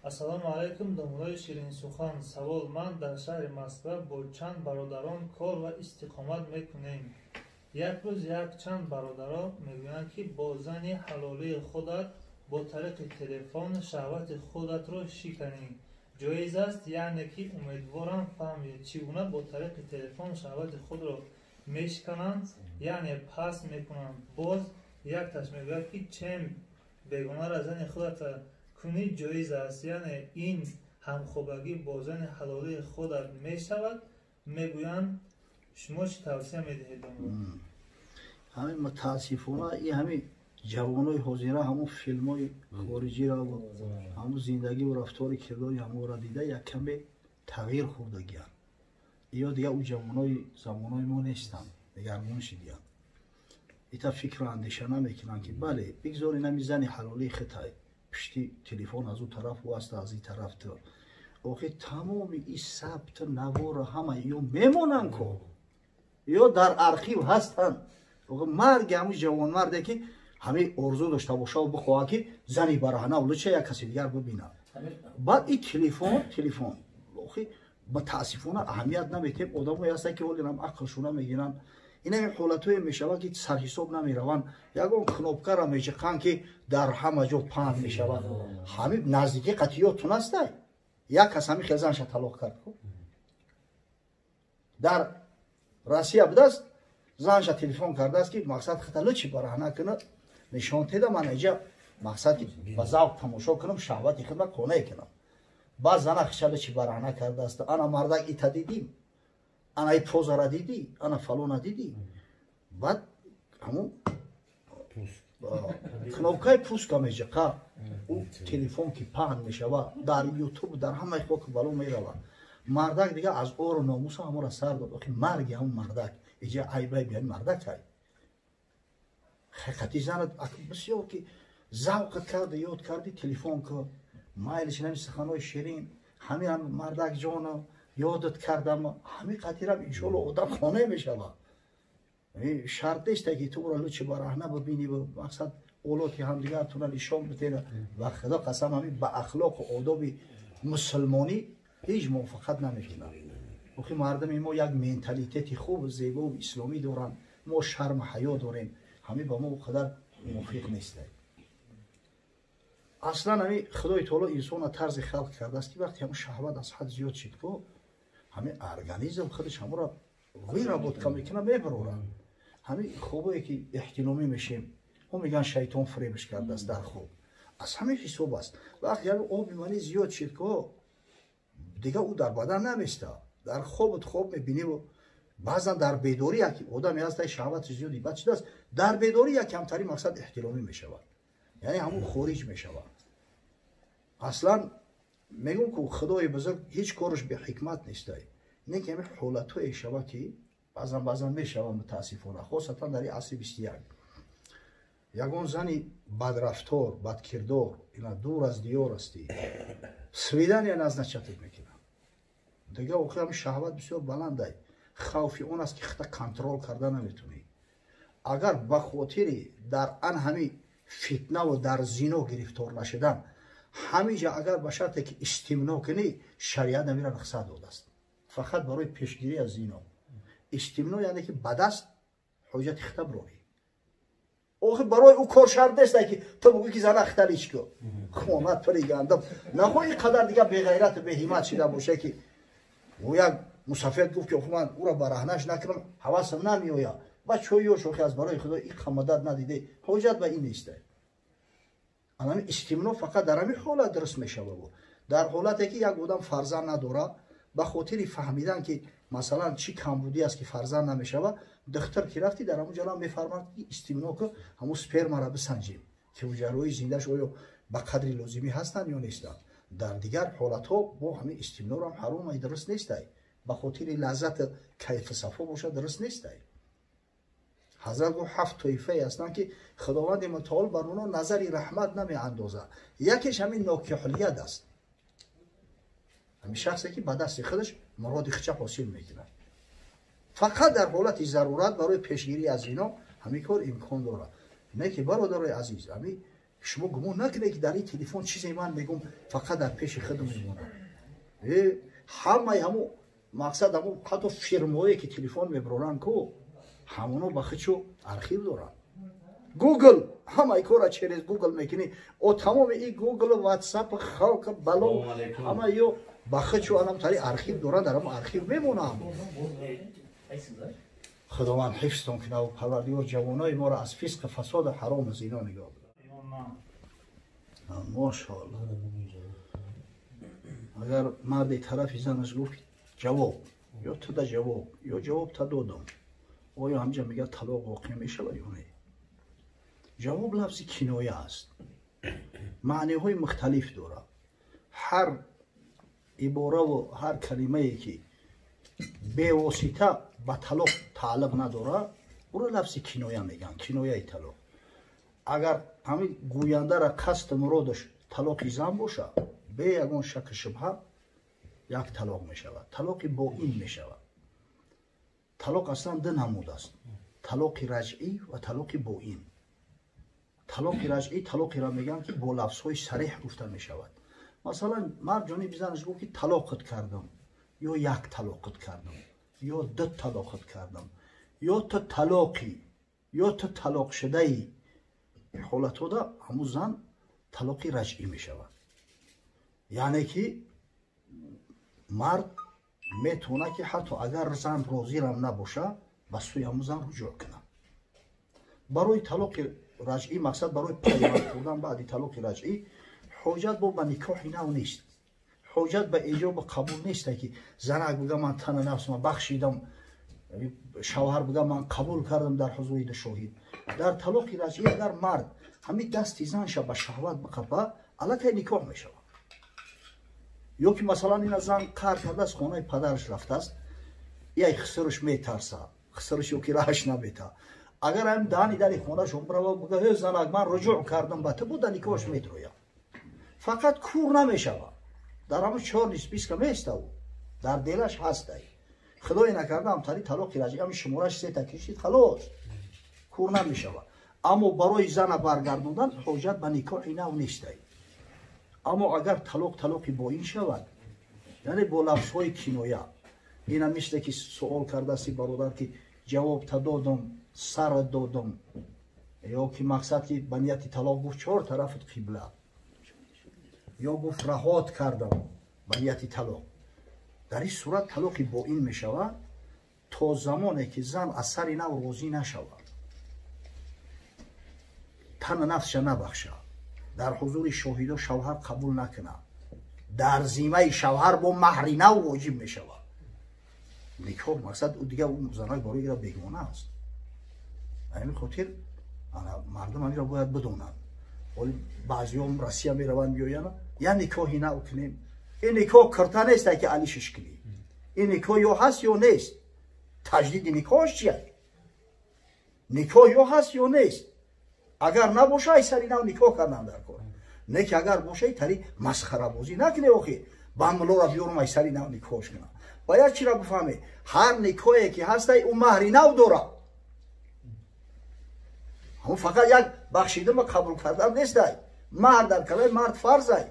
Ассалому алайкум, домулои ширинсухан. Савол: ман дар шаҳри Москва бо чанд бародарон кор ва истиқомат мекунем. Як рӯз якчанд бародарон мегӯянд, ки бо зани ҳалолии худат бо тариқи телефон шаҳвати худатро шиканӣ ҷоиз аст? Яъне ки умедворам фаҳмед, чӣ гуна бо тариқи телефон шаҳвати худро мешикананд, яъне паст мекунанд. Боз якташ мегӯяд, ки чем бегонара зани худата кунӣ ҷоиз аст, яъне ин ҳамхобагӣ бо зани ҳалолии худат мешавад, мегӯянд. Шумо чӣ тавсия медиҳед? Ҳамин мутаассифона и ҳамин ҷавонои ҳозира ҳамун филмҳои хориҷиро, ҳамун зиндагиву рафтори кирдори ҳамонро дида як каме тағйир хӯрдагиянд. Ё дигар ӯ ҷавонои замонои мо нестанд, дигаргун шидиянд. Ита фикру андеша намекунанд, ки бале, бигзор инами зани ҳалолии хитай пишти телефон аз ӯ тараф ӯ аст, аз ин тараф ту. Охи тамоми и сабт навора ҳама ё мемонанд ко, ё дар архив ҳастанд. Марги ҳамун ҷавонмарде, ки ҳамин орзу дошта бошаву бихоҳад, ки зани бараҳна луча як каси дигар бибинад. Баъд и телефон охи мутаассифона аҳамият наметем. Одамое ҳастанд, ки ҳолинам ақлшуна мегиранд. Инами ҳолатое мешавад, ки сарҳисоб намераванд, ягон кнопкара мечиқанд, ки дар ҳама ҷо паҳн мешавад. Ҳамин наздикӣ қатъиётун астай, як кас ҳамин хел занша талоқ кард, дар Россия будааст. Занша телефон кардааст, ки мақсад хата лучи бараҳна кунад, нишон теда, ман иҷа мақсад ки ба завқ тамошо кунам, шаҳвати худма қонеъ кунам. Баъд зана хиша лучи бараҳна кардааст: ана мардак, ита дидим, ана и позара дидӣ, ана фалона дидӣ. Баъд ҳамун кнопкаи пуска меҷиқа, ӯ телефон ки паҳн мешава дар Ютуб, дар ҳамаи хоку бало мерава. Мардак дига аз ору номуса ҳамора сар дод. Охи марги ҳамун мардак, иҷа айбай биёни мардак ай ҳақиқати занат бисёр ки завқат карда, ёд карди, телефон ку, майлиш нами суханои ширин, ҳамин мардак ҷоно, ёдат кардам, ҳамин қатирам иншоалло одам қонеъ мешавад. Шарт неста, ки ту ӯро лучи бараҳна бибинӣ, мақсад олоти ҳамдигартона нишон битена. Ва худо қасам, ҳамин ба ахлоқу одоби мусулмонӣ ҳеҷ мувофиқат намекунад. Охи мардуми мо як менталитети хубу зебову исломӣ доранд, мо шарму ҳаё дорем, ҳамин ба мо қадар мувофиқ нестай. Аслан ҳамин Худои таоло инсона тарзи халқ кардааст, ки вақте ҳамн шаҳват аз ҳад зиёд шид ко, ҳамин организм худаш ҳамонро выработка мекунад, мебарорад. Ҳамин хобое ки эҳтиломӣ мешем, ҳо мегӯянд, шайтон фиребш кардааст дар хоб, аз ҳамин ҳисоб аст. Вақте ҳамин оби манӣ зиёд шид ко, дига ӯ дар бадан наместа. Дар хобут хоб мебиниву баъзан дар бедорӣ як одаме ҳаста, шаҳвати зиёди бад шудааст, дар бедорӣ як камтари мақсад эҳтиломӣ мешавад, яъне ҳамун хориҷ мешавад. Аслан мегӯм, ку Худои бузург ҳеҷ кораш беҳикмат нестай, не ки ҳамин ҳолатҳое шава, ки баъзан баъзан мешава, мутаассифона, хосатан дар асри 21. Ягон зани бадрафтор, бадкирдор, ина дур аз диёр ҳастӣ, свидания назначать мекунад. Дига охир ҳамин шаҳват бисёр баландай, хавфи он аст, ки хата контрол карда наметунӣ. Агар ба хотири дар ан ҳами фитнаву дар зино гирифтор нашудан, ҳамиҷа агар ба шарте ки истимно кунӣ, шариат намира рухсат додааст фақат барои пешгирӣ аз зино. Истимно яъне ки ба даст ҳоҷати хита бирорӣ. Охи барои ӯ кор шарт неста, ки ту бугӯӣ, ки зана хита лич ку, хонат пири гандам нахо, ин қадар дига беғайрату беҳимат шида боша, ки ӯ як мусафед гуфт, ки охи ман ӯро бараҳнаш накунам, ҳавасам намеояд. Ба чой ёш, охи аз барои Худо ин қамадат надиде, ҳоҷат ба ин неста. Анами истимно фақат дар ҳамин ҳолат дуруст мешавад, дар ҳолате ки як одам фарзанд надорад, ба хотири фаҳмидан, ки масалан чӣ камбудӣ аст, ки фарзанд намешавад, духтар ки рафтӣ, дар ҳамун ҷалам мефармад, ки истимно ку, ҳамун спермара бисанҷем, ки ҳуҷайраҳои зиндаш оё ба қадри лозимӣ ҳастанд ё нестанд. Дар дигар ҳолатҳо бо ҳамин истимнорам ҳаромай, дуруст нестай. Ба хотири лаззати кайфу сафо бошад, дуруст нестай. Ҳазрат гуфт: ҳафт тоифае ҳастанд, ки Худованди мутаол бар онҳо назари раҳмат намеандозад. Якеш ҳамин нокиҳулият аст, ҳамин шахсе, ки ба дасти худаш муроди хича ҳосил мекунад. Фақат дар ҳолати зарурат барои пешгирӣ аз зино ҳамин кор имкон дорад. Не ки, бародарои азиз, ҳамин Шумо гумон накунед, ки дар ин телефон чизе ман мегум, фақат дар пеши худам мемонад. Ҳамаи ҳамун мақсад, ҳамун ҳатто фирмое ки телефон мебароранд ку, ҳамоно ба худшо архив доранд. Гугл ҳамаи кора через Гугл мекунӣ. О, тамоми и Гугл, Ватсап, халқ, бало, ҳама ё ба худшо анамтари архив доранд, дар ҳамон архив мемонанд. Худованд ҳифзтон кунад, Парвардигор ҷавонои моро аз фисқи, фасоду, ҳарому зино нигоҳ бидорад. Мошоалло. Агар марди тарафи занаш гуфт ҷавоб, ё туда ҷавоб, ё ҷавоб та додам, оё ҳамҷа мегӯяд, талоқ воқеъ мешавад ё не? Ҷавоб лафзи киноя аст, маъниҳои мухталиф дорад. Ҳар ибораву ҳар калимае ки бевосита ба талоқ тааллуқ надорад, ӯро лафзи киноя мегӯянд, кинояи талоқ. Агар ҳамин гӯяндара қасду муродаш талоқи зан бошад, бе ягон шаку шубҳа як талоқ мешавад, талоқи боин мешавад. Талоқ аслан ду намуд аст: талоқи раҷъӣ ва талоқи боин. Талоқи раҷъӣ талоқеро мегӯянд, ки бо лафзҳои сареҳ гуфта мешавад. Масалан, мард ҷониби занаш гуфт, ки талоқат кардам, ё як талоқат кардам, ё ду талоқат кардам, ё ту талоқӣ, ё ту талоқшудаӣ. Ҳолатҳода ҳамун зан талоқи раҷъӣ мешавад, яъне ки мард метавонад, ки ҳатто агар зан розирам набоша, ба сӯи ҳамун зан руҷӯъ кунад. Барои талоқи раҷъӣ, мақсад, барои пайванд хӯрдан баъди талоқи раҷъӣ ҳоҷат бо ба никоҳи нав нест, ҳоҷат ба эҷобу қабул нест, ки занак бига ман тана нафсма бахшидам, шавҳар бига ман қабул кардам дар ҳузури ду шоҳид. Дар талоқи раҷъӣ агар мард ҳамин дасти занша ба шаҳват биқапа, аллакай никоҳ мешавад. Ё ки масалан ина зан қаҳр кардааст, хонаи падараш рафтааст, яй хисрш метарса, хисрш ё ки раҳаш намета, агар ҳам даҳани дари хонашон бирава, бига ҳе занак, ман руҷӯъ кардам ба ту, буда никоҳш метрояд, фақат кур намешавад, дар ҳамун чёрный списка меиставу дар делаш ҳастай. Худое накарда, ҳамтари талоқи раҷъӣ ҳами шумораш сета кишид, халос, кур намешавад. Аммо барои зана баргардондан ҳоҷат ба никоҳи нав нестай. Аммо агар талоқ талоқи боин шавад, яъне бо лафзҳои киноя, ина мисле ки суол кардасти бародар, ки ҷавоб та додам, сара додам, ё ки мақсад ки ба нияти талоқ гуфт чор тарафат қибла, ё гуфт раҳот кардам ба нияти талоқ, дар ин сурат талоқи боин мешавад то замоне ки зан аз сари нав розӣ нашавад, тана нафсша набахшад, дар ҳузури шоҳидо шавҳар қабул накунад, дар зимаи шавҳар бо маҳри нав воҷиб мешавад. Никоҳ, мақсад, дига занак барои ира бегона аст. Ҳамин хотир мардум ҳаминро бояд бидонанд. Оли баъзиҳом Россия мераванд, меоянд, я никоҳи нав кунем. Ин никоҳ кирта нест, ки алишиш кунӣ. Ин никоҳ ё ҳаст, ё нест. Таҷдиди никоҳш чия? Никоҳ ё ҳаст, ё нест. Агар набоша, ай сари нав никоҳ кардан дар кор не, ки агар боша, тари масхарабозӣ накунӣ. Охи ба мулора биёрум, ай сари нав никоҳш кунам. Бояд чиро бифаҳме? Ҳар никоҳе ки ҳастай, ӯ маҳри нав дорад. Ҳамун фақат як бахшидама қабул кардан нестай. Маҳр дар калаи мард фарзай,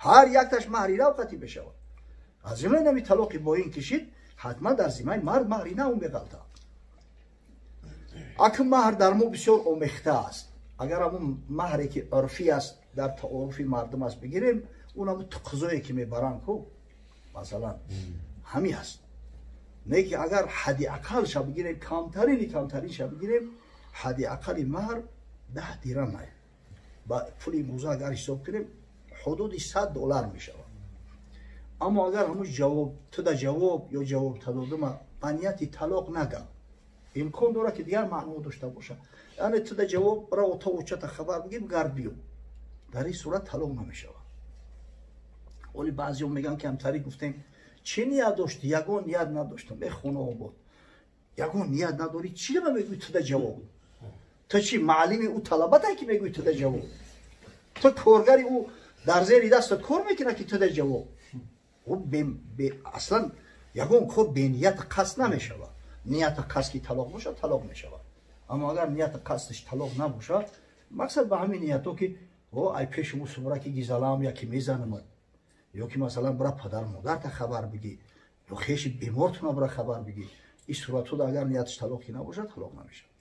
ҳар якташ маҳри нав қатӣ мешавад. Аз ҷумла нами талоқи боин кишид, ҳатман дар зимаи мард маҳри нав меғалтад. Акн маҳр дар мо бисёр омехта аст. Агар ҳамун маҳре ки урфӣ аст, дар таоруфи мардум аст, бигирем, он ҳамун туқизое ки мебаранд ку, масалан, ҳамин аст. Не ки агар ҳадди ақалша бигирем, камтарини камтаринша бигирем, ҳадди ақали маҳр 10 дирам ай. Ба пули имрӯза агар ҳисоб кунем, ҳудуди 100 доллар мешавад. Аммо агар ҳамун ҷавоб туда ҷавоб ё ҷавоб тадодума ба нияти талоқ нага, имкон дорад, ки дигар маъно дошта бошад, яъне туда ҷавоб, бираво то очата хабар бигир, гард биё, дар ин сурат талоқ намешавад. Оли баъзеҳо мегӯянд, ки ҳамтари гуфтем, чӣ ният дошти? Ягон ният надоштам. Э, хона обод, ягон ният надорӣ, чӣ ма мегӯи туда ҷавоб? Ту чӣ, маълими ӯ талабатай, ки мегӯи туда ҷавоб? Ту коргари ӯ, дар зери дастат кор мекунад, ки туда ҷавоб? Аслан ягон кор бенияти қасд намешавад. Нияти қасд ки талоқ бошад, талоқ мешавад. Аммо агар нияти қасдаш талоқ набошад, мақсад ба ҳамин ниятҳо ки О, ай пеши ӯ сумра ки гизалам яки мезанамад, ё ки масалан бира падару модарта хабар бигӣ, ё хеши бемортуна бира хабар бигӣ. Ин суратҳо агар ниятш талоқӣ набошад, талоқ намешавад.